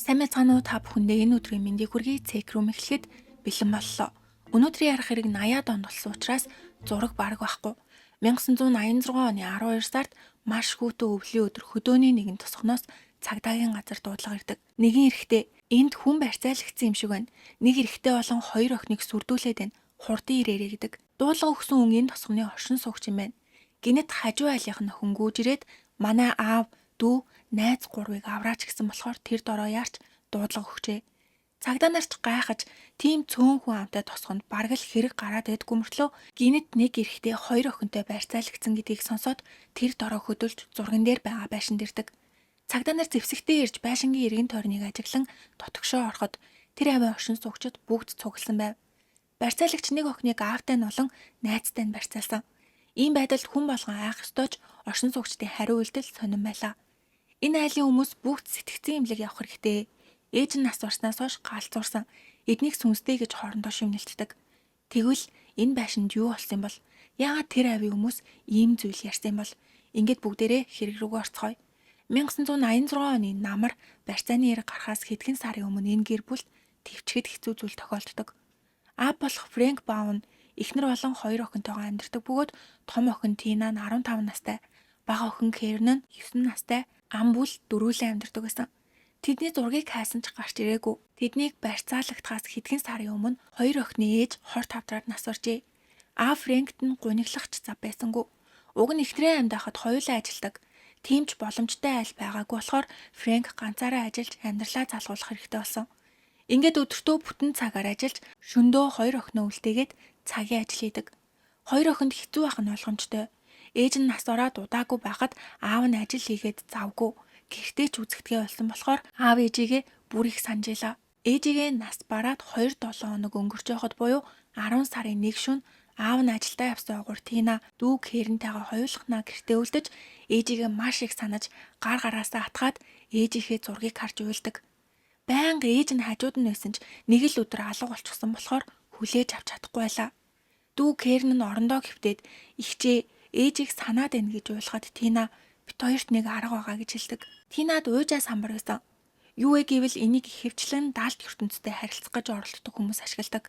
Сайн байцгаана уу, та бүхэндээ энэ өдрийн мэндийг хүргэе. Цэкрум эхлэхэд бэлэн боллоо. Өнөөдрийн ярих хэрэг 80-аад онд болсон учраас зураг бараг байхгүй. 1986 оны 12 сард маш хүүтэн өвлийн өдөр хөдөөний нэгэн тосгоноос цагдаагийн газар дуудлага ирдэг. Нэгэн эрэгтэй энд хүн барьцаалагдсан юм шиг байна. Нэг эрэгтэй болон хоёр охиныг сүрдүүлээд байна. Хурдан ирээрэй гэдэг. Дуудлага өгсөн хүн энэ тосгоны оршин суугч юм байна. Гэнэт хажуу айлынх нь охин гүйж ирээд манай аав, дүү, найз гурвыг авраач гэсэн болохоор тэр дороо яарч дуудлага өгчээ. Цагдаа нар ч гайхаж, тийм цөөн хүн амтай тосгонд бараг л хэрэг гараад байдаггүй мөртлөө гэнэт нэг эрэгтэй хоёр охинтой барьцаалагдсан гэдгийг сонсоод тэр дороо хөдөлж зурган дээр байгаа байшинд ирдэг. Цагдаа нар зэвсэгтээ ирж байшингийн эргэн тойрныг ажиглан дотогшоо ороход тэр авийн оршин суугчид бүгд цугласан байв. Барьцаалагч нэг охиныг аавтай нь болон найзтай нь барьцаалсан. Ийм байдалд хүн болгон айх ёстой ч оршин суугчдын хариу үйлдэл сонин байлаа. Энэ айлын хүмүүс бүгд сэтгэцийн эмнэлэг явах хэрэгтэй. Ээж нь нас барснаас хойш галзуурсан. Эднийг сүнстэй гэж хоорондоо шивнэлтдэг. Тэгвэл энэ байшинд юу болсон юм бол? Яагаад тэр авийн хүмүүс ийм зүйл ярьсан юм бол? Ингээд бүгдээрээ хэрэг рүүгээ орцгоё. 1986 оны намар барьцааны эрэг гарахаас хэдхэн сарын өмнө энэ гэр бүлд тэвчгэд хэцүү зүйл тохиолддог. Аав болох Фрэнк Баун эхнэр болон хоёр охинтойгоо амьдардаг бөгөөд том охин Тина нь 15 настай, бага охин Кэрн нь 9 настай, ам бүл дөрвүүлэн амьдардаг байсан. Тэдний зургийг хайсан ч гарч ирээгүй. Тэднийг барьцаалагдахаас хэдхэн сарын өмнө хоёр охины ээж хор тавдраар нас баржээ. Аав Фрэнкт нь гуниглах ч зав байсангүй. Уг нь эхнэрээ амьд байхад хоёулаа ажилладаг. Тийм ч боломжтой айл байгаагүй болохоор Фрэнк ганцаараа ажиллаж амьдралаа залгуулах хэрэгтэй болсон. Ингээд өдөртөө бүтэн цагаар ажиллаж шөнөдөө хоёр охиноо үлдээгээд цагийн ажил хийдэг. Хоёр охинд хэцүү байх нь ойлгомжтой. Ээж нь нас ороод удаагүй байхад аав нь ажил хийгээд завгүй гэртээ ч үзэхдгээ болсон болохоор аав ээжигээ бүр их санаж байлаа. Ээжигээ нас бараад 2-7 хоног өнгөрч байхад буюу 10 сарын 1 шөнө аав нь ажилдаа явсан огоор Тина дүү Кэрнтэйгээ хоёулахнаа гэртээ үлдэж ээжигээ маш их санаж гар гараасаа атгаад ээжийнхээ зургийг харж уйлдаг. Байнга ээж нь хажууд нь байсан ч нэг л өдөр алга болчихсон болохоор хүлээж авч чадахгүй байлаа. Дүү Кэрн нь орондоо хэвтээд ихчээ ээжийг санаад байна гэж уйлахад Тина бит хоёрт нэг арга байгаа гэж хэлдэг. Тинад уйжаа самбар байсан. Юу вэ гэвэл энийг ихэвчлэн далд ертөнцтэй харилцах гэж оролддог хүмүүс ашигладаг.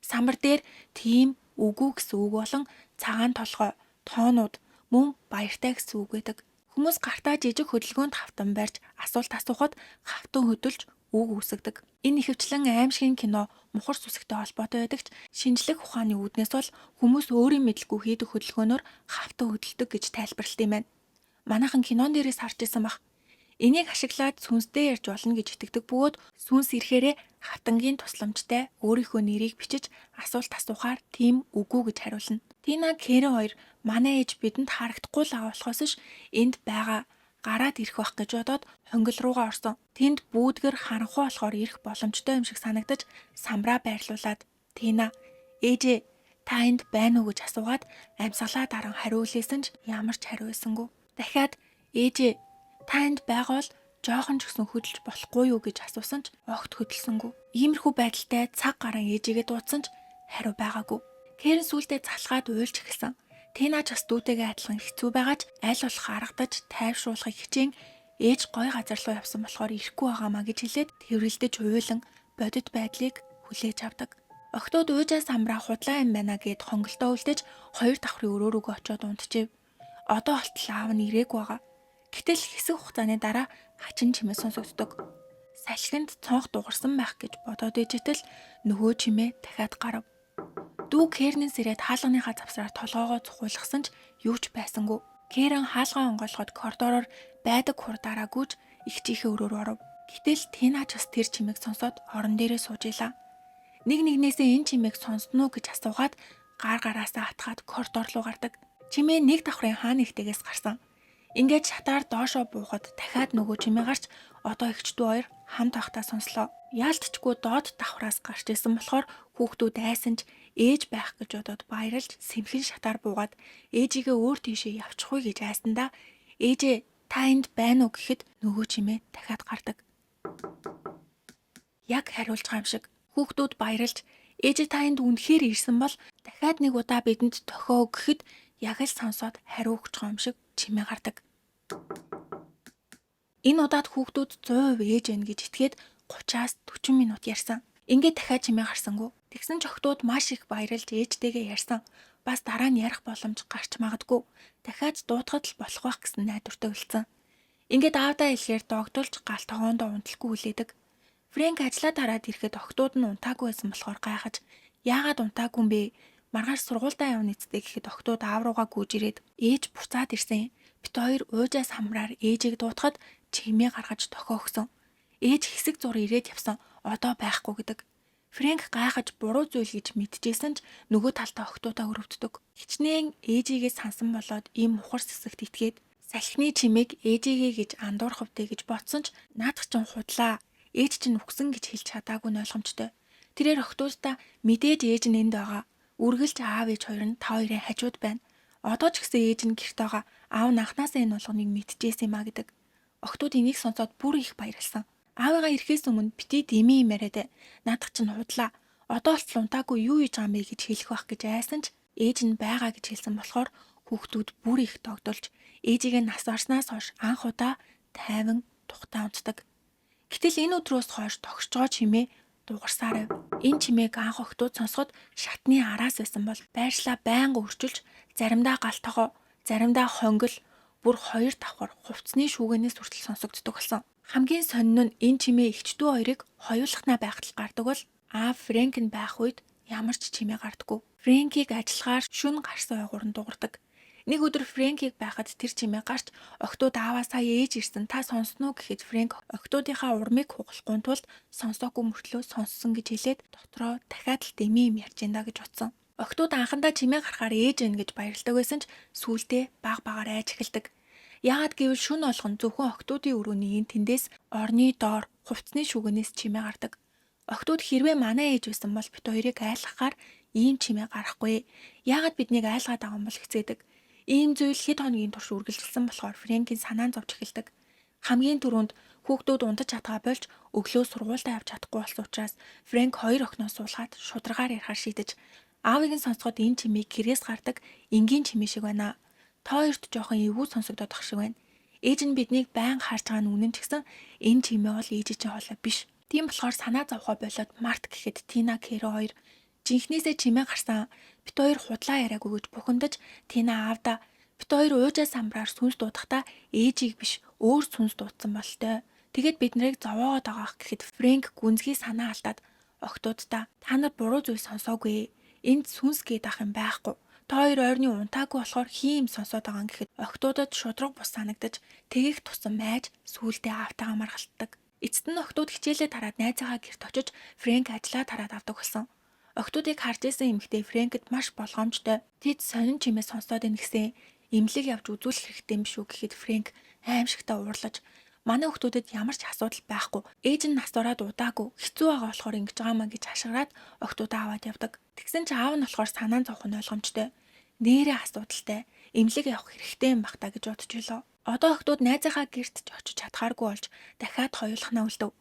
Самбар дээр тийм үгүй гэсэн үг болон цагаан толгой, тоонууд мөн баяртай гэсэн үг байдаг. Хүмүүс гартаа жижиг хөдөлгөөнд хавтан барьж асуулт асуухад хавтан хөдөлж үг үүсгэдэг. Энэ ихэвчлэн аймшгийн кино, мухар сүсэгтэй холбоотой байдаг ч шинжлэх ухааны үүднээс бол хүмүүс өөрийн мэдлгүй хийдэг хөдөлгөөнөөр хавтан хөдөлдөг гэж тайлбарлалт юм байна. Манайхан кинон дээрээс харж исэн бах. Энийг ашиглаад сүнстэй ярьж болно гэж итгэдэг бөгөөд сүнс ирэхээрээ хавтангийн тусламжтай өөрийнхөө нэрийг бичиж асуулт асуухаар тийм үгүй гэж хариулна. Тина Кэрэн хоёр манай ээж бидэнд харагдахгүй л байгаа болохоос ш энд байгаа гараад ирэх байх гэж бодоод хонгил руугаа орсон. Тэнд бүүдгэр харанхуй болохоор ирэх боломжтой юм шиг санагдаж самбраа байрлуулад Тина ээжээ та энд байна уу гэж асуугаад амьсгалаа даран хариу хүлээсэн ч ямар ч хариу байсангүй. Дахиад ээжээ та энд байгаа бол жоохон ч гэсэн хөдөлж болохгүй юу гэж асуусан ч огт хөдөлсөнгүй. Иймэрхүү байдалтай цаг гарan ээжигээ дуудсан ч хариу байгаагүй. Кэрэн сүүлдээ залхаад уйлж эхэлсэн. Тина ч бас дүүтэйгээ адилхан хэцүү байгаа ч аль болох аргадаж тайвшруулахыг хичээн ээж гой газар руу явсан болохоор ирэхгүй байгаамаа гэж хэлээд тэрвэрлдэж уйлан бодит байдлыг хүлээж авдаг. Охтууд уйжаа самбраа худлаа юм байна гэд хонголтоо үлдээж хоёр давхрын өрөө рүүгээ очиод унтжээ. Одоо болтол аав нь ирээгүй байгаа. Гэтэл хэсэг хугацааны дараа хачин чимээ сонсогддог. Салхинд цонх дугарсан байх гэж бодоод ижитэл нөгөө чимээ дахиад гарав. Дүү Кэрнээс ирээд хаалганыхаа завсраар толгоогоо цухуйлгасан ч юу ч байсангүй. Кэрэн хаалгаа онгойлгоход коридороор байдаг хурдаараа гүйж эгчийнхээ өрөөр оров. Гэтэл Тина ч бас тэр чимээг сонсоод орон дээрээ сууж илаа. Нэг нэгнээсээ энэ чимээг сонсноо гэж асуугаад гар гараасаа атгаад коридор руу гардаг. Чимээ нэг давхрын хаа нэгтэйгээс гарсан. Ингээд шатаар доошоо буухад дахиад нөгөө чимээ гарч одоо эгч дүү хоёр хамт байхдаа сонслоо. Яалтчгүй доод давхраас гарч исэн болохоор хүүхдүүд айсан ч ээж байх гэж бодоод баярлж сэмхэн шатаар буугаад ээжигээ өөр тийшээ явчихгүй гэж айсандаа ээжээ та энд байна уу гэхэд нөгөө чимээ дахиад гардаг. Яг хариулж байгаа юм шиг хүүхдүүд баярлж ээжээ та энд үнэхээр ирсэн бол дахиад нэг удаа бидэнд тохио гэхэд яг л сонсоод хариу өгч байгаа юм шиг чимээ гардаг. Энэ удаад хүүхдүүд 100% ээж байна гэж итгээд 30-аас 40 минут ярьсан. Ингээд дахиад чимээ гарсангүй. Тэгсэн ч охидууд маш их баярлж ээжтэйгээ ярьсан. Бас дараа нь ярих боломж гарч магадгүй. Дахиад дуутахад л болох байх гэсэн найдвартай үлдсэн. Ингээд аавдаа хэлэхээр догдолж гал тогоондоо унталгүй хүлээдэг. Фрэнк ажлаа тараад ирэхэд охидууд нь унтаагүй байсан болохоор гайхаж яагаад унтаагүй юм бэ? Маргааш сургуульдаа явна эцтэй гэхэд охидууд аав руугаа гүйж ирээд ээж буцаад ирсэн. Бид хоёр уужаас хамраар ээжийг дуутахад чимээ гаргаж дохио өгсөн. Ээж хэсэг зур ирээд явсан. Одоо байхгүй гэдэг. Фрэнк гайхаж буруу зүйл гэж мэдчихсэн ч нөгөө талдаа охидуудаа өрөвддөг. Хичнээн ээжийгээ сансан болоод ийм мухар сэсэгт итгээд салхины чимээг ээжийгээ гэж андуурах вдэ гэж бодсон ч наадах чинь худлаа. Ээж чинь үхсэн гэж хэлж чадаагүй нь ойлгомжтой. Тэрээр охидуудаа мэдээж ээж нь энд байгаа. Үргэлж аав ээж хоёр нь та хоёрын хажууд байна. Одоо ч гэсэн ээж нь гэрт байгаа. Аав нь анхнаасаа энэ болгоныг мэдчихсэн юм а гэдэг. Охидууд энийг сонсоод бүр их баярлсан. Аавыгаа ирэхээс өмнө битгий дэмий юм яриад. Наадах чинь худлаа. Одоо болтол унтаагүй юу хийж байгаа юм бэ гэж хэлэх байх гэж айсан ч ээж нь байгаа гэж хэлсэн болохоор хүүхдүүд бүр их догдолж ээжигээ нас барснаас хойш анх удаа тайван тухтай унтдаг. Гэтэл энэ өдрөөс хойш тогшож байгаа чимээ дуугарсаар байв. Энэ чимээг анх охидууд сонсоход шатны араас байсан бол байршлаа байнга өөрчилж заримдаа гал тогоо, заримдаа хонгил бүр хоёр давхар хувцсны шүүгэнээс хүртэл сонсогддог болсон. Хамгийн сонин нь энэ чимээ эгч дүү хоёрыг хоёулахнаа байхад л гардаг бол аав Фрэнк нь байх үед ямар ч чимээ гардаггүй. Фрэнкийг ажиллахаар шөнө гарсан ойгуур нь дуугардаг. Нэг өдөр Фрэнкийг байхад тэр чимээ гарч охидууд ааваа сая ээж ирсэн та сонссон уу гэхэд Фрэнк охидуудынхаа урмыг хугалахгүй тулд сонсоогүй мөртлөө сонссон гэж хэлээд дотроо дахиад л дэмий юм ярьж энэ да гэж бодсон. Охидууд анхандаа чимээ гарахаар ээж байна гэж баярлдаг байсан ч сүүлдээ баг багаар айж эхэлдэг. Яагаад гэвэл шөнө болгон зөвхөн охидуудын өрөөний энэ тэндээс орны доор хувцсны шүүгэнээс чимээ гардаг. Охидууд хэрвээ манай ээж байсан бол бид хоёрыг айлгахаар ийм чимээ гарахгүй. Яагаад биднийг айлгаад байгаа юм бол гэцгээдэг. Ийм зүйл хэд хоногийн турш үргэлжилсэн болохоор Фрэнкийн санаа нь зовж эхэлдэг. Хамгийн түрүүнд хүүхдүүд унтаж чадгаа болж өглөө сургуультай явж чадахгүй болсон учраас Фрэнк хоёр охиноо суулгаад шударгаар ярихаар шийдэж аавыг нь сонсоход энэ чимээ гэрээс гардаг энгийн чимээ шиг байна. Та хоёрт жоохон эвгүй сонсогдоод ах шиг байна. Ээж нь биднийг байнга харж байгаа нь үнэн ч гэсэн энэ чимээ бол ээжийн чинь хоолой биш. Тийм болохоор санаа зовхоо болоод март гэхэд Тина Кэро хоёр жинхнээсээ чимээ гарсан. Бид хоёр худлаа яриаггүй гэж бухимдаж Тина аавда бид хоёр уужаа самбраар сүнс дуудахдаа ээжийг биш өөр сүнс дуудсан бололтой. Тэгээд бид нарыг зовоогоод байгаа ах гэхэд Фрэнк гүнзгий санаа алдаад охидуудаа та нар буруу зүйл сонсоогүй. Энд сүнс гээд ах юм байхгүй. Та хоёр ойрны унтаагүй болохоор хин юм сонсоод байгаа юм гэхэд охидуудад шударга бус санагдаж тэгэх тусам айж сүүлдээ аавтайгаа маргалтдаг. Эцэст нь охидууд хичээлээ тараад найзаагаа гэрт очиж Фрэнк ажлаа тараад авдаг болсон. Охидуудыг харж исэн эмэгтэй Фрэнкэд маш болгоомжтой. Тэд сонин чимээ сонсоод ийн гэсэн эмнэлэг явж үзүүлэх хэрэгтэй юм шүү гэхэд Фрэнк аимшигтай уурлаж манай охидуудад ямар ч асуудал байхгүй. Ээж нь нас ороод удаагүй хэцүү байгаа болохоор ингэж байгаа маа гэж хашгираад охидуудаа аваад явдаг. Тэгсэн чи аав нь болохоор санаа зовх нь ойлгомжтой. Нээрээ асуудалтай. Эмнэлэг явах хэрэгтэй юм бах та гэж бодож билээ. Одоо охидууд найзынхаа гэрт ч очиж чадхааргүй болж дахиад хоёулахнаа үлдэв.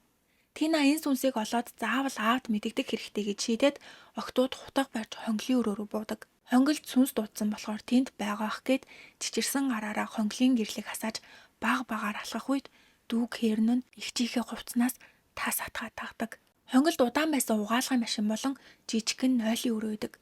Тина энэ сүнсийг олоод заавал аавд мэдэгдэх хэрэгтэй гэж шийдээд охидууд хутга барьж хонглын өрөө рүү буудаг. Хонголд сүнс дуудсан болохоор тэнд байгаа ах гэд чичирсэн гараараа хонглын гэрлийг хасааж баг багаар алхах үед дүү Кэрн нь эгчийнхээ хувцснаас тас атгаа тагдаг. Хонголд удаан байсан угаалгын машин болон жижигхэн нойлын өрөө өгдөг.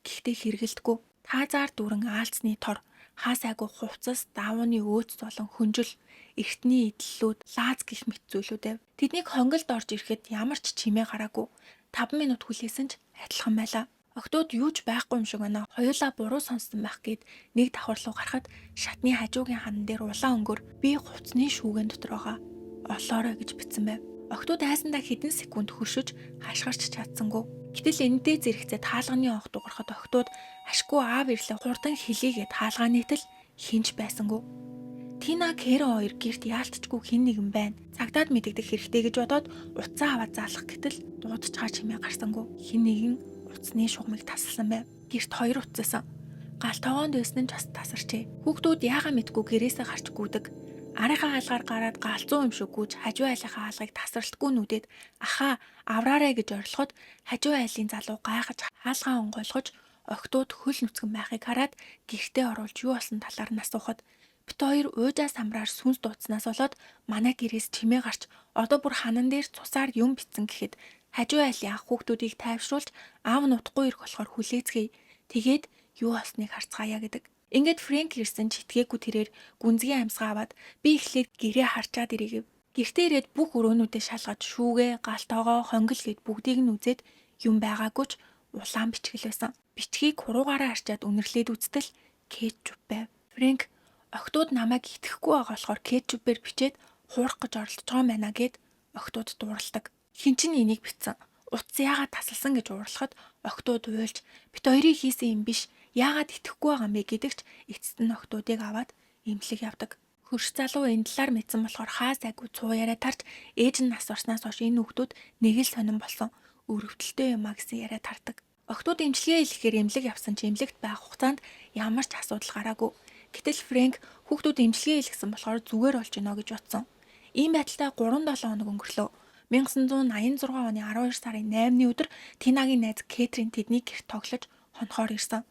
Гэхдээ хэрэгэлдэггүй. Таазаар дүүрэн аалзны тор, хаа сайгүй хувцас, даавууны өөц болон хөнжил, эртний эдлэлүүд, лааз гэх мэт зүйлүүд байв. Тэднийг хонголд орж ирэхэд ямар ч чимээ гараагүй. 5 минут хүлээсэн ч адилхан байлаа. Охидууд юу ч байхгүй юм шиг байна. Хоёулаа буруу сонссон байх гээд нэг давхар руу гарахад шатны хажуугийн ханан дээр улаан өнгөөр би хувцсны шүүгэн дотор байгаа. Олоорой гэж бичсэн байв. Охидууд айсандаа хэдэн секунд хөршөж хашгирч чадсангүй. Гэтэл энэтэй зэрэгцээ таалганы онх дуугарахад охидууд ашгүй аав ирлээ хурдан хэлийгээд хаалгаа нийтэл хинч байсангүй. Тина Кэрон хоёр гэрт яалтчгүй хэн нэгэн байна. Цагдаад мэдэгдэх хэрэгтэй гэж бодоод утсаа аваад заалах гэтэл дуудчихаар чимээ гарсангүй. Хэн нэгэн утасны шугамыг тасалсан байв. Гэрт хоёр утас байсан. Гал тогоонд байсан нь ч бас тасарчээ. Хүүхдүүд яагаа мэдгүй гэрээсээ гарч гүйдэг. Арынхаа хаалгаар гараад галзуу юм шиг гүйж хажуу айлынхаа хаалгыг тасралтгүй нүдээд ахаа авраарэ гэж орилоход хажуу айлын залуу гайхаж хаалгаа онгойлгож охидууд хөл нүцгэн байхыг хараад гэртээ оруулж юу болсон талаар нь асуухад Бит хоёр уужаа самраар сүнс дуудснаас болоод манай гэрээс чимээ гарч одоо бүр ханан дээр цусаар юм битсэн гэхэд хажуу айлын ах хүүхдүүдийг тайвшруулж аав нь удахгүй ирэх болохоор хүлээцгээе. Тэгээд юу болсныг харцгаая гэдэг. Ингээд Фрэнк ирсэн ч итгээгүй тэрээр гүнзгий амьсгаа аваад би эхлээд гэрээ харчаад ирээ гэв. Гэртээ ирээд бүх өрөөнүүдээ шалгаж шүүгээ, галтоогоо, хонгил гэд бүгдийг нь үзээд юм байгаагүй ч улаан бичгэл байсан. Бичгийг хуруугаараа арчаад үнэрлээд үзтэл кетчуп байв. Фрэнк охидууд намайг итгэхгүй байгаа болохоор кетчупээр бичээд хуурах гэж оролдож байгаа юм байна гэд охидууд дууралдаг. Хэн чинь энийг бичсэн? Утас яагаад тасалсан гэж уурлахад охидууд уйлж бит хоёрын хийсэн юм биш. Яагаад итгэхгүй байгаа юм бэ гэдэгч эцэст нь охидуудыг аваад эмнэлэг явдаг. Хөрш залуу энэ талаар мэдсэн болохоор хаа сайгүй цуу яриа тарж ээж нь нас орсноос хойш энэ хүүхдүүд нэг л сонин болсон өрөвдөлттэй юм а гэсэн яриа тардаг. Охидууд эмчилгээ хийлгэхээр эмнэлэг явсан ч эмнэлэгт байх хугацаанд ямар ч асуудал гараагүй. Гэтэл Фрэнк хүүхдүүд эмчилгээ хийлгэсэн болохоор зүгээр болж гинэ гэж бодсон. Ийм байдалтай 3-7 хоног өнгөрлөө. 1986 оны 12 сарын 8-ны өдөр Тинагийн найз Кэтрин тэдний гэрт тоглож хонохоор ирсэн.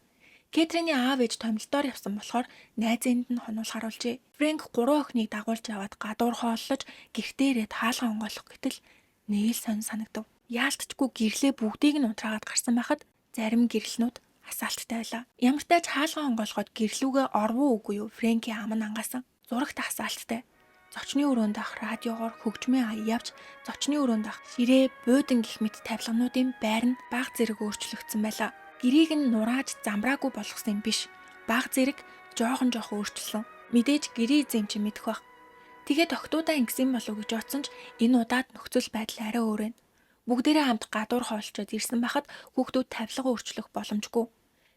Кэтрины аав ээж томилдоор явсан болохоор найзынд нь хонуулахар болжээ. Фрэнк 3 охиныг дагуулж яваад гадуур хооллож гэртээ ирээд хаалгаа онгойлгох гэтэл нэг л сонь санагдав. Яалтчгүй гэрлээ бүгдийг нь унтраагаад гарсан байхад зарим гэрлэнүүд асаалттай байлаа. Ямартай ч хаалгаа онгойлгоод гэрлүүгээ орвоо үгүй юу Фрэнкийн ам нь ангаасан. Зурагт асаалттай. Зочны өрөөнд ах радиогоор хөгжмийн ая явж зочны өрөөнд ах ширээ, буудан гэх мэт тавилгануудын байр нь баг зэрэг өөрчлөгдсөн байлаа. Гэрийг нь нурааж замбраагүй болгосон юм биш. Баг зэрэг жоохон жоохон өөрчилсөн. Мэдээж гэрээ эзэм чи мэдэх байх. Тэгээд охидуудаа ингэсэн болов гэж бодсон ч энэ удаад нөхцөл байдал арай өөр байна. Бүгдээрээ хамт гадуур хоолчоод ирсэн байхад хүүхдүүд тавилга өөрчлөх боломжгүй.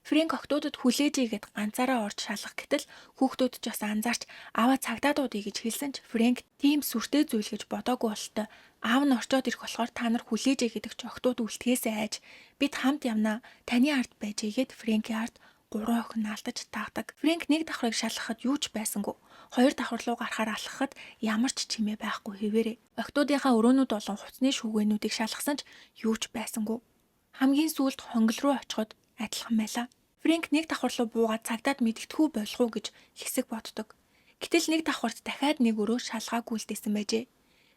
Фрэнк охидуудад хүлээж ийгээд ганцаараа орж шалгах гэтэл хүүхдүүд ч бас анзаарч аваа цагдаа дуудъя гэж хэлсэн ч Фрэнк тийм сүртэй зүйл гэж бодоогүй бололтой. Аав нь орчоод ирэх болохоор та нар хүлээж ээ гэдэг ч охидууд үлдэхээсээ айж бид хамт явнаа таны ард байж ийгээд Фрэнкийн ард 3 охин наалтаж таадаг. Фрэнк нэг давхрыг шалгахад юу ч байсангүй. Хоёр давхар руу гарахаар алхахад ямар ч чимээ байхгүй хэвээрээ. Охидуудынхаа өрөөнүүд болон хувцсны шүүгэнүүдийг шалгасан ч юу ч байсангүй. Хамгийн сүүлд хонгил руу очиход адилхан байлаа. Фрэнк нэг давхар руу буугаад цагдаад мэдгэдэггүй болох уу гэж хэсэг боддог. Гэтэл нэг давхарт дахиад нэг өрөө шалгаагүй үлдээсэн байжээ.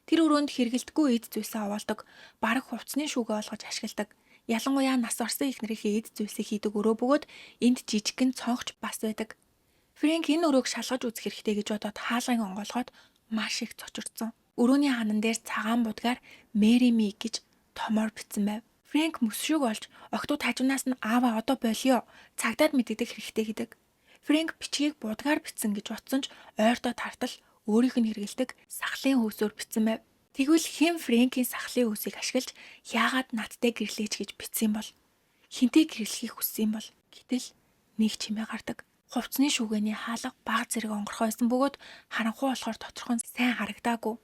Тэр өрөөнд хэрэгэлдэггүй эд зүйлсээ овоолдог, бараг хувцсны шүүгээ олгож ашигладаг. Ялангуяа нас орсон эхнэрийнхээ эд зүйлсийг хийдэг өрөө бөгөөд энд жижигхэн цонхч бас байдаг. Фрэнк энэ өрөөг шалгаж үзэх хэрэгтэй гэж бодоод хаалгыг онгойлгоод маш их цочирдсон. Өрөөний ханан дээр цагаан будгаар Marry me гэж томоор бичсэн байв. Фрэнк мөсшүүг олж охидууд хажуунаас нь ааваа одоо болио цагдаад мэдэгдэх хэрэгтэй гэдэг. Фрэнк бичгийг будгаар бичсэн гэж бодсон ч ойртоо тартал өөрийнх нь хэрэглэдэг сахлын хөөсөөр бичсэн байв. Тэгвэл хэн Фрэнкийн сахлын хөөсийг ашиглаж яагаад надтай гэрлээч гэж бичсэн бол? Хэнтэй гэрлэхийг хүссэн юм бол? Гэтэл нэг чимээ гардаг. Хувцсны шүүгээний хаалга баг зэрэг онгорхой байсан бөгөөд харанхуй болохоор доторх нь сайн харагдаагүй.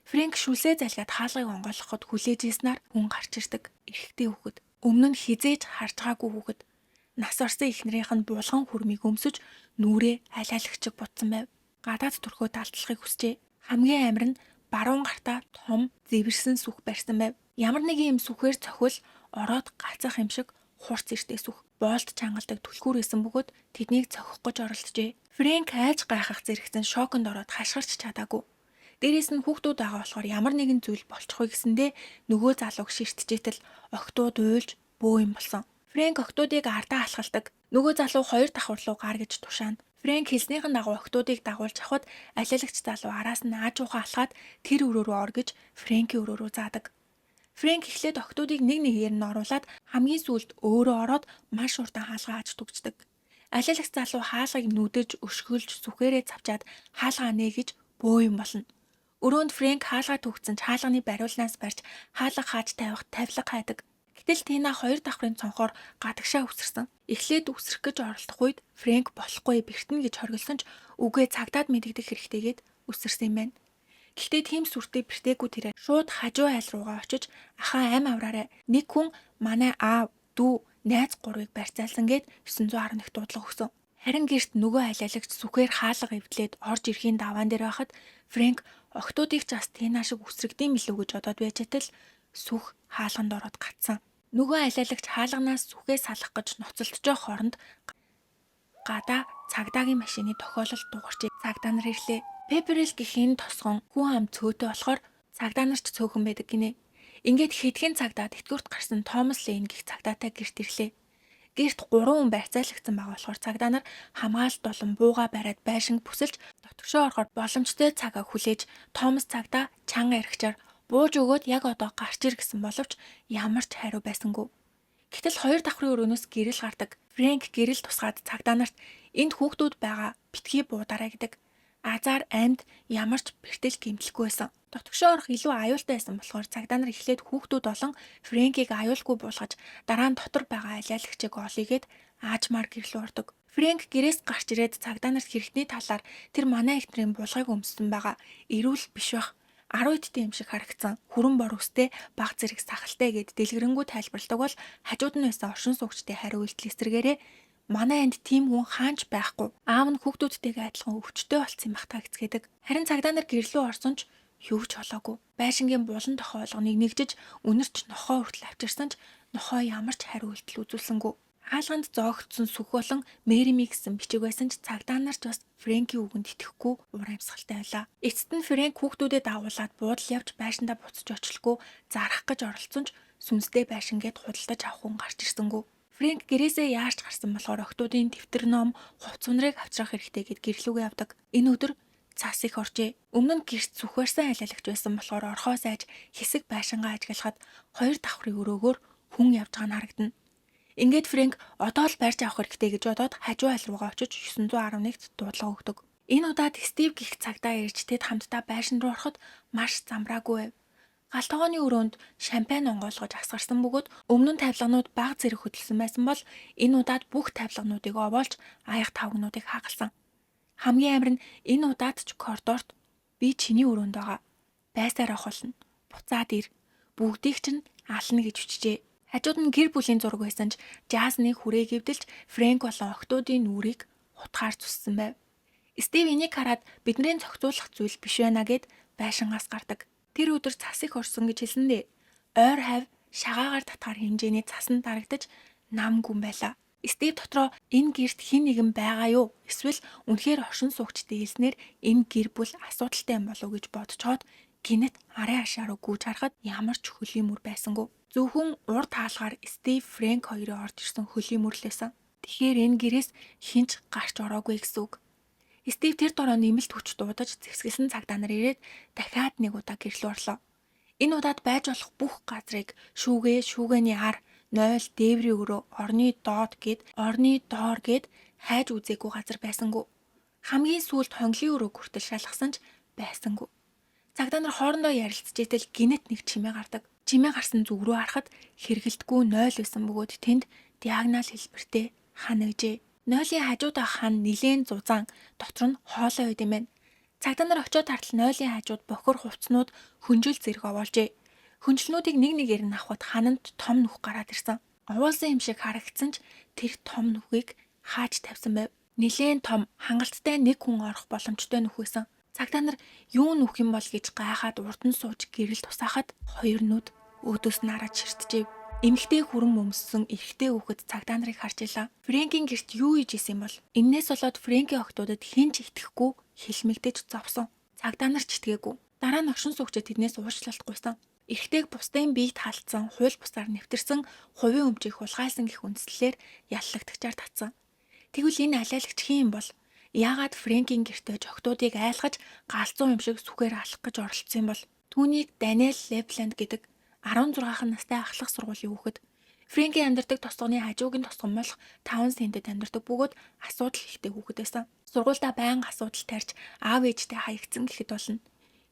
Фрэнк шүлсээ залгиад хаалгыг онгойлгоход хүлээж ийснээр хүн гарч ирдэг. Эрэгтэй хүүхэд. Өмнө нь хэзээ ч харж байгаагүй хүүхэд. Нас орсон эхнэрийнх нь булган хүрмийг өмсөж нүрээ алиалагчиг будсан байв. Гадаад төрхөө далдлахыг хүсжээ. Хамгийн амар нь баруун гартаа том зэвэрсэн сүх барьсан байв. Ямар нэгэн юм сүхээр цохил ороод гацах юм шиг хурц эртээ сүх. Боолт чангалдаг түлхүүр исэн бөгөөд тэднийг цохих гэж оролджээ. Фрэнк айж гайхах зэрэгцэн шоконд ороод хашгирч чадаагүй. Дээрээс нь хүүхдүүд байгаа болохоор ямар нэгэн зүйл болчихгүй гэсэндээ нөгөө залууг ширтжээтэл охидууд уйлж бөө юм болсон. Фрэнк охидуудыг ардаа алхалдаг. Нөгөө залуу хоёр давхар руу гар гэж тушаана. Фрэнк хэлснийхэн дагуу охидуудыг дагуулж явхад алиалагч залуу араас нь аажуухан алхаад тэр өрөө рүү ор гэж Фрэнкийн өрөө рүү заадаг. Фрэнк эхлээд охидуудыг нэг нэгээр нь оруулаад хамгийн сүүлд өөрөө ороод маш хурдан хаалгаа аж түгждэг. Алиалагч залуу хаалгыг нүдэж, өшгөлж, сүхээрээ цавчаад хаалгаа нээ гэж бөө юм болно. Өрөөнд Фрэнк хаалгаа түгжсэн ч хаалганы бариулнаас барьж хаалга хааж тавих тавилга хайдаг. Гэтэл Тина хоёр давхрын цонхоор гадагшаа үсэрсэн. Эхлээд үсрэх гэж оролдох үед Фрэнк болохгүй бэртэнэ гэж хоригдсон ч үгүй цагдаад мэдэгдэх хэрэгтэйгээд үсэрсэн юм байна. Гэхдээ тийм сүртэй бэртээгүй тэрээр шууд хажуу айл руугаа очиж ахаа амь авраарай. Нэг хүн манай аав, дүү, найз гурвыг барьцаалсан гээд 911 дуудлага өгсөн. Харин гэрт нөгөө алиалагч сүхээр хаалга эвдлээд орж ирэхийн даваан дээр байхад Фрэнк охидуудыг ч бас Тина шиг үсрэгдэм билүү гэж бодоод байж байтал сүх хаалганд ороод гацсан. Нөгөө алиалагч хаалганаас сүхээ салах гэж ноцолдож хооронд Гадаа цагдаагийн машины тохиолдол дуугарчээ. Цагдаа нар ирлээ. Пеперэл гэх энэ тосгон хүн ам цөөтэй болохоор цагдаа нар ч цөөхөн байдаг гинэ. Ингээд хэдхэн цагдаа тэтгэврт гарсан Томас Лейн гэх цагдаатай гэрт ирлээ. Гэрт 3 хүн барьцаалагдсан байгаа болохоор цагдаа нар хамгаалалт болон бууга бариад байшинг бүсэлж дотгошоо орохоор боломжтой цагаа хүлээж Томас цагдаа чанга яригчаар бууж өгөөд яг одоо гарч ир гэсэн боловч ямар ч хариу байсангүй. Гэтэл хоёр давхрын өрөөнөөс гэрэл гардаг. Фрэнк гэрэл тусгаад цагдаа нарт энд хүүхдүүд байгаа битгий буударай гэдэг. Азар амьд ямар ч бэртэл гэмтэлгүй байсан. Дотгошоо орох илүү аюултай байсан болохоор цагдаа нар эхлээд хүүхдүүд болон Фрэнкийг аюулгүй буулгаж дараа нь дотор байгаа алиалагчийг олъё гээд аажмаар гэрлүү ордог. Фрэнк гэрээс гарч ирээд цагдаа нарт хэрэгтний талаар тэр манай эхнэрийн булгыг өмссөн байгаа. Эрүүл биш байх. 10 эдтэй юм шиг харагдсан. Хүрэн бор өстэй баг зэрэг сахалтай гэд дэлгэрэнгүй тайлбарладаг бол хажууд нь байсан оршин суугчдын хариу үйлдэл эсрэгээрээ манай энд тийм хүн хаанч байхгүй. Аав нь хүүхдүүдтэйгээ адилхан өвчтөй болцсон юм бах та гэцгээдэг. Харин цагдаа нар гэрлүү орсон ч юу ч болоогүй. Байшингийн булан тохоо болгоныг нэгжиж үнэрч нохоо хүртэл авчирсан ч нохоо ямар ч хариу үйлдэл үзүүлсэнгүй. Хаалганд зоогдсон сүх болон Мэрими гэсэн бичиг байсан ч цагдаа нар ч бас Фрэнкийн үгэнд итгэхгүй уур амьсгалтай байлаа. Эцэст нь Фрэнк хүүхдүүдэд дагуулад буудал явж байшиндаа буцаж очлохгүй зарах гэж оролцсон ч сүнстэй байшингээд худалдаж авах хүн гарч ирсэнгүй. Фрэнк гэрээсээ яарч гарсан болохоор охтуудын дэвтэр ном, хувц унрыг авчрах хэрэгтэй гэд гэрлүүгээ явдаг. Энэ өдөр цас их оржээ. Өмнө нь гэрт сүх барьсан алиалагч байсан болохоор орхоо сайж хэсэг байшингаа ажиглахад хоёр давхрын өрөөгөөр хүн явж байгаа нь харагдана. Ингээд Фрэнк одоо л барьж авах хэрэгтэй гэж бодоод хажуу айл руугаа очиж 911-т дуудлага өгдөг. Энэ удаад Стив гих цагдаа ирж тэд хамтдаа байшин руу ороход маш замраагүй байв. Гал тогооны өрөөнд шампань онгойлгож асгарсан бөгөөд өмнө нь тавилганууд бага зэрэг хөдөлсөн байсан бол энэ удаад бүх тавилгануудыг овоолж аяга тавгнуудыг хагалсан. Хамгийн амар нь энэ удаад ч коридорт би чиний өрөөнд байгаа. Байсаар авах болно. Буцаад ир. Бүгдийг чинь ална гэж өчжээ. Хажууд нь гэр бүлийн зураг байсан ч Жазны хүрээ гівдэлж Фрэнк болон охтуудын нүрийг хутгаар зүссэн байв. Стив энийг хараад бидний зохицуулах зүйл биш байна гэд байшингаас гардаг. Тэр өдөр цас их орсон гэж хэлсэн дээ. Ойр хавь шагаагаар татгаар хэмжээний цас нь дарагдаж нам гүн байлаа. Стив дотроо энэ гэрт хэн нэгэн байгаа юу? Эсвэл үнэхээр оршин суугчдын хэлснээр энэ гэр бүл асуудалтай юм болов уу гэж бодцоод гинэт арын хашаа руу гүйж харахад ямар ч хөлийн мөр байсангүй. Зөвхөн урд хаалгаар Стив Фрэнк хоёрын орж ирсэн хөлийн мөр л байсан. Тэгэхээр энэ гэрээс хэн ч гарч ороогүй гэсэн үг. Стив тэр дороо нэмэлт хүч дуудаж зэвсгэлсэн цагдаа нар ирээд дахиад нэг удаа гэрлүү орлоо. Энэ удаад байж болох бүх газрыг шүүгээ, шүүгээний ар, 0 дээврийн өрөө, орны доод гэд, орны доор гэд хайж үзээгүй газар байсангүй. Хамгийн сүүлд хонглын өрөө хүртэл шалгасан ч байсангүй. Цагдаа нар хоорондоо ярилцж итэл гинэт нэг чимээ гардаг. Чимээ гарсан зүг рүү харахад хэргэлдэггүй 0 байсан бөгөөд тэнд диагонал хэлбэртэй хан гэжээ. Нойлын хажууд ах хан нилээн зузаан дотор нь хоолой байд юм байна. Цагдаа нар очиод хартал нойлын хажууд бохир хувцснууд хөнжил зэрэг овоолжээ. Хөнжлнүүдийг нэг нэгээр нь авахд хананд том нүх гараад ирсэн. Овоолсон юм шиг харагдсан ч тэр том нүхийг хааж тавьсан байв. Нилээн том хангалттай нэг хүн орох боломжтой нүх байсан. Цагдаа нар юу нүх юм бол гэж гайхаад урд нь сууж гэрэл тусаахад хоёр нүд өөдөөс нь хараад ширтжээ. Эмэгтэй хүрэн өмссөн эрэгтэй хүүхэд цагдаа нарыг харж илаа. Фрэнкийн гэрт юу хийж исэн юм бол? Эннээс болоод Фрэнкийн охтуудад хэн ч итгэхгүй хилмигдэж зовсон. Цагдаа нар ч итгээгүй. Дараа нь оршин суугчид тэднээс уучлалт гуйсан. Эрэгтэйг бусдын биед халдсан, хууль бусаар нэвтэрсэн, хувийн өмчийг хулгайлсан гэх үндслээр яллагдагчаар татсан. Тэгвэл энэ алиалагч хэн юм бол? Яагаад Фрэнкийн гэртээ охтуудыг айлгаж галзуу юм шиг сүхээр алах гэж оролцсон юм бол? Түүнийг Даниэл Левланд гэдэг 16 настай ахлах сургуулийн хүүхэд. Фрэнкийн амьдардаг тосгоны хажуугийн тосгон болох Таунсендэд амьдардаг бөгөөд асуудал ихтэй хүүхэд байсан. Сургуульдаа байнга асуудал тарьж аав ээжтэй хаягдсан гэхэд болно.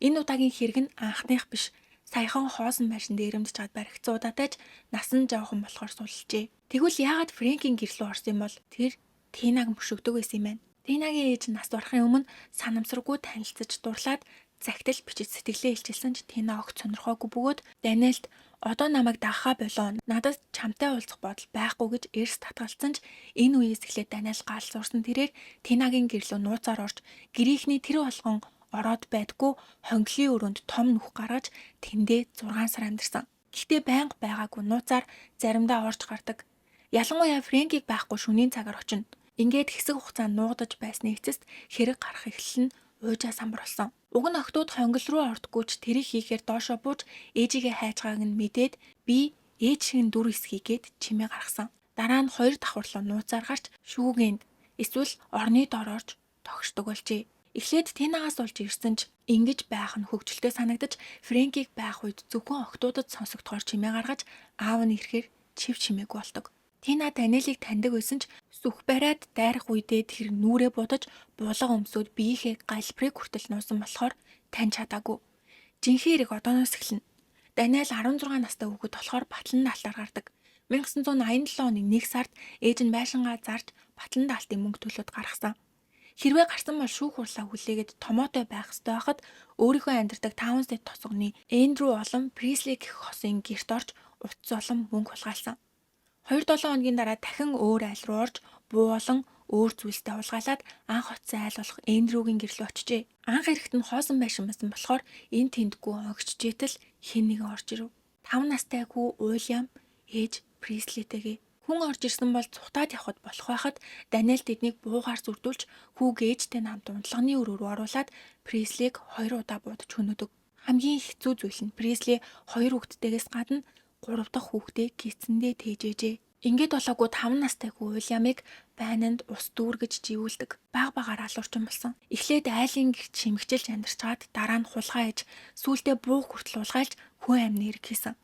Энэ удаагийн хэрэг нь анхных биш. Саяхан хоосон байшин дээрэмдэж чад баригдсан удаатай ч насан жоохон болохоор сулжээ. Тэгвэл яагаад Фрэнкийн гэр лүү орсон юм бол? Тэр Тинаг мөшөгдөг байсан юм байна. Тинагийн ээж нас барахын өмнө санамсаргүй танилцаж дурлаад захидал бичиж сэтгэлээ илчилсэн ч Тина огт сонирхоогүй бөгөөд Даниэлд одоо намайг дагахаа болоо. Надад чамтай уулзах бодол байхгүй гэж эрс татгалцсан ч энэ үеэс эхлээд Даниэл гал зурсан тэрээр Тинагийн гэрлөө нууцаар орж гэрийнхний тэр болгон ороод байдгүй хонглын өрөөнд том нүх гаргаж тэндээ 6 сар амьдарсан. Гэхдээ байнга байгаагүй нууцаар заримдаа орж гардаг. Ялангуяа Фрэнкийг байхгүй шөнийн цагаар очино. Ингээд хэсэг хугацаанд нуугдаж байсны эцэст хэрэг гарах эхлэл нь уужаа самбар болсон. Уг нь охидууд хонгил руу ордоггүй ч тэрийг хийхээр доошоо бууж ээжигээ хайж байгааг нь мэдээд би ээж шиг нь дүр эсхийгээд чимээ гаргасан. Дараа нь хоёр давхарлуу нууцаар гарч шүүгээнд эсвэл орны дор орж тогшдог болжээ. Эхлээд Тинагаас олж ирсэн ч ингэж байх нь хөгжилтэй санагдаж Фрэнкийг байх үед зөвхөн охидуудад сонсогдохоор чимээ гаргаж аав нь ирэхээр чив чимээгүй болдог. Тина Даниэлийг таньдаг байсан ч сүх бариад дайрах үедээ тэр нүүрээ будаж булга өмсөөд биеийнхээ галбирыг хүртэл нуусан болохоор таньж чадаагүй. Жинхэнэ хэрэг одооноос эхэлнэ. Даниэл 16 настай хүүхэд болохоор батлан даалтаар гардаг. 1987 оны 1 сард ээж нь байшингаа зарж батлан даалтын мөнгө төлөөд гаргасан. Хэрвээ гарсан бол шүүх хурлаа хүлээгээд томоотой байх ёстой байхад өөрийнхөө амьдардаг Таунсет тосгоны Эндрю болон Пресли гэх хосын гэрт орж утас болон мөнгө хулгайлсан. 2-7 хоногийн дараа дахин өөр айл руу орж буу болон өөр зүйлстэй хулгайлаад анх очсон айл болох Эндрюгийн гэр лүү очжээ. Анх ирэхэд нь хоосон байшин байсан болохоор энэ тэндгүй огчжээтэл хэн нэгэн орж ирэв. 5 настай хүү Уильям ээж Преслитэйгээ хүн орж ирсэн бол цухтаад явхад болох байхад Даниэл тэднийг буугаар зүрдүүлж хүүг ээжтэй хамт унтлагын өрөө рүү оруулаад Преслиг 2 удаа буудаж хөнөөдөг. Хамгийн хэцүү зүйл нь Пресли 2 хүүхэдтэйгээс гадна 3 дахь хүүхдээ гисэндээ тээжээжээ. Ингээд болоогүй 5 настай хүү Уильямыг байнанд ус дүүргэж живүүлдэг. Баг багаар алуурчин болсон. Эхлээд айлын гэрт шимэгчилж амьдарчгаад дараа нь хулгай хийж сүүлдээ буу хүртэл хулгайлж хүн амны хэрэг хийсэн.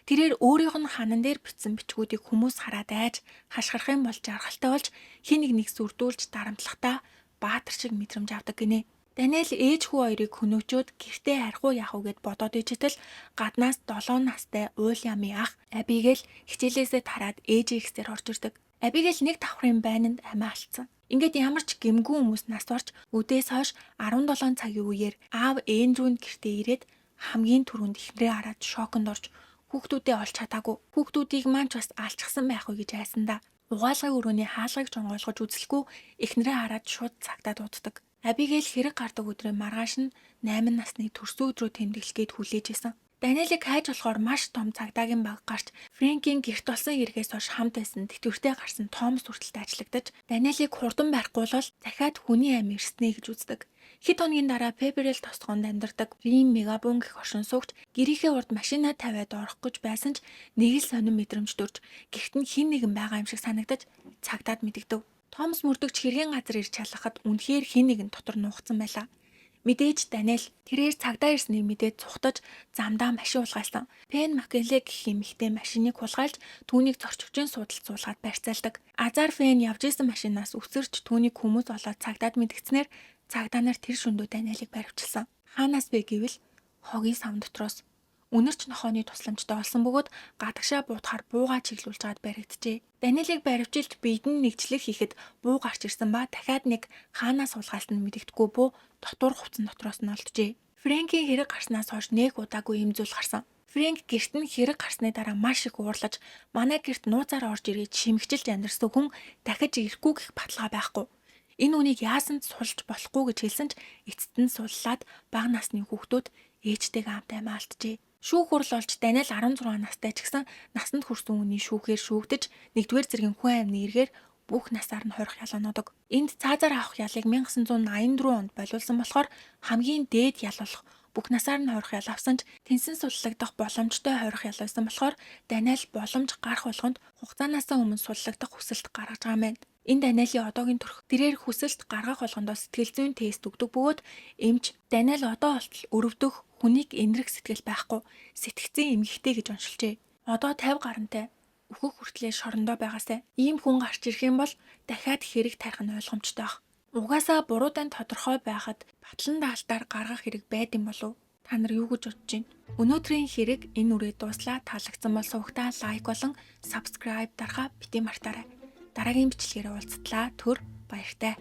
Тэрээр өөрийнх нь ханан дээр бичсэн бичгүүдийг хүмүүс хараад айж хашгирах юм бол жаргалтай болж хэн нэг нэг сүрдүүлж дарамтлахдаа баатар шиг мэдрэмж авдаг гинэ. Даниэл ээж хүү хоёрыг хөнөөчөөд гэртээ харих уу яах уу гэд бодоод ижтэл гаднаас 7 настай Уильямын ах Абигейл хичээлээсээ тараад ээжийн ихсээр орж ирдэг. Абигейл нэг давхрын байнанд амиа алдсан. Ингээд ямар ч гэмгүй хүмүүс нас орж үдээс хойш 17 цагийн үеэр аав Эндрюнд гэртээ ирээд хамгийн түрүүнд эхнэрээ хараад шоконд орж хүүхдүүдээ олж чадаагүй. Хүүхдүүдийг маань ч бас алчихсан байх уу гэж айсандаа угаалгын өрөөний хаалгыг ч онгойлгож үзэлгүй эхнэрээ хараад шууд цагтаа дууддаг. Абигейл хэрэг гардаг өдрийн маргааш нь 8 насны төрсөн өдрөө тэмдэглэх гээд хүлээж исэн. Даниэлийг хайж болохоор маш том цагдаагийн баг гарч Фрэнкийн гэрт болсон хэрэгээс хойш хамт байсан тэтгэвртэй гарсан Томас хүртэл ажиллагдаж Даниэлийг хурдан барихгүй бол захиад хүний амь ирснэ гэж үздэг. Хэд хоногийн дараа Пеперел тосгонд амьдардаг Рим Мегабун гэх оршин суугч гэрийнхээ урд машинаа тавиад орох гэж байсан ч нэг л сонин мэдрэмж төрж гэрт нь хэн нэгэн байгаа юм шиг санагдаж цагдаад мэдэгдэв. Томас мөрдөгч хэргийн газар ирж шалгахад үнэхээр хэн нэгэн дотор нуугдсан байлаа. Мэдээж Даниэл тэрээр цагдаа ирснийг мэдээд цухтаж замдаа машин хулгайлсан. Пен Маккенле гэх эмэгтэй машиныг хулгайлж түүнийг зорчигчийн суудалд суулгаад барьцаалдаг. Азар Фен явж исэн машинаас үсэрч түүнийг хүмүүс олоод цагдаад мэдгэцнээр цагдаа нар тэр шөндөө Даниэлийг баривчилсан. Хаанаас бэ гэвэл хогийн сав дотроос. Үнэрч нохооны тусламжтай олсон бөгөөд гадагшаа буутахаар буугаа чиглүүлж гаад баригджээ. Даниэлийг баривчилж биед нь нэгчлэг хийхэд буу гарч ирсэн ба дахиад нэг хаанаас хулгайлсан нь мэдэгдэхгүй буу дотуур хувцсан дотроос нь олджээ. Фрэнкийн хэрэг гарснаас хойш нэг удаагүй ийм зүйл гарсан. Фрэнк гэрт нь хэрэг гарсны дараа маш их уурлаж манай гэрт нууцаар орж ирээд шимэгчилж амьдарсан хүн дахиж ирэхгүй гэх баталгаа байхгүй. Энэ үнийг яасан ч сулж болохгүй гэж хэлсэн ч эцэст нь суллаад бага насны хүүхдүүд ээжтэйгээ хамт амиа алджээ. Шүүх хурал болж Даниэл 16 настай ч гэсэн насанд хүрсэн хүний шүүхээр шүүгдэж нэгдүгээр зэргийн хүн амны эргээр бүх насаар нь хорих ялаануудаг. Энд цаазаар авах ялыг 1984 онд болиулсан болохоор хамгийн дээд ял болох бүх насаар нь хорих ял авсан ч тэнсэн суллагдах боломжтой хорих ял байсан болохоор Даниэл боломж гарах болгонд хугацаанаас өмнө суллагдах хүсэлт гаргаж байгаа юм байна. Энэ Даниэлийн одоогийн төрх тэрээр хүсэлт гаргах болгондоо сэтгэл зүйн тест өгдөг бөгөөд эмч Даниэл одоо болтол өрөвдөх хүнийг энэрх сэтгэл байхгүй сэтгэцийн эмгэгтэй гэж оншилжээ. Одоо 50 гарантай өөхөх хүртлээр шорондоо байгаасай. Ийм хүн гарч ирэх юм бол дахиад хэрэг тарих нь ойлгомжтой байх. Угаасаа буруутай нь тодорхой байхад батлан даалтаар гаргах хэрэг байд юм болов уу? Та нар юу гэж бодож байна? Өнөөдрийн хэрэг энэ үрээд дууслаа. Таалагдсан бол сувагтаа like болон subscribe дарахаа битгий мартаарай. Дараагийн бичлэгээр уулзтлаа. Түр баяртай.